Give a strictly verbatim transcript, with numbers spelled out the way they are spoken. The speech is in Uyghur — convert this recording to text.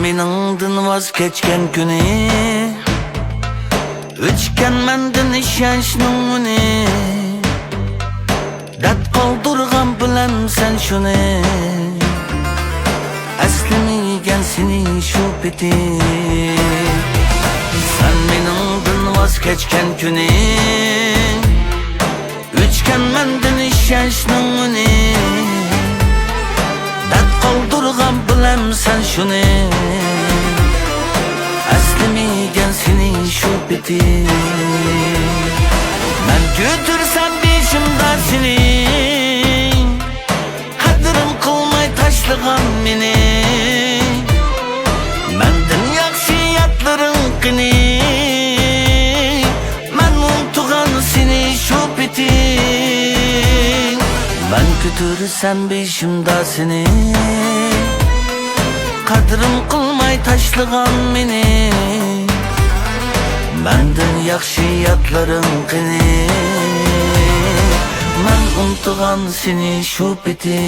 مېنىڭدىن ۋاز كەچكەن كۈنى، ئۆچكەن مەندىن ئىشەنچنىڭ ئۈنى. دەرد قالدۇرغان بىلەمسەن شۇنى؟ ئەسلىمىگەن سېنى شۇ پېتى. سەن مېنىڭدىن ۋاز كەچكەن كۈنى، ئۆچكەن مەندىن ئىشەنچنىڭ ئۈنى. دەرد قالدۇرغان بىلەمسەن شۇنى؟ ئەسلىمىگەن سېنى شۇ پېتى. مەن كۆتۈرسەم بېشىمدا سېنى، قەدرىم قىلماي تاشلىغان مېنى. مەندىن ياخشى ياتلىرىڭ قېنى؟ مەن ئۇنتۇغان سېنى شۇ پېتى. مەن كۆتۈرسەم بېشىمدا سېنى، قەدرىم قىلماي تاشلىغان مېنى. مەندىن ياخشى ياتلىرىڭ قېنى؟ مەن ئۇنتۇغان سېنى شۇ پېتى.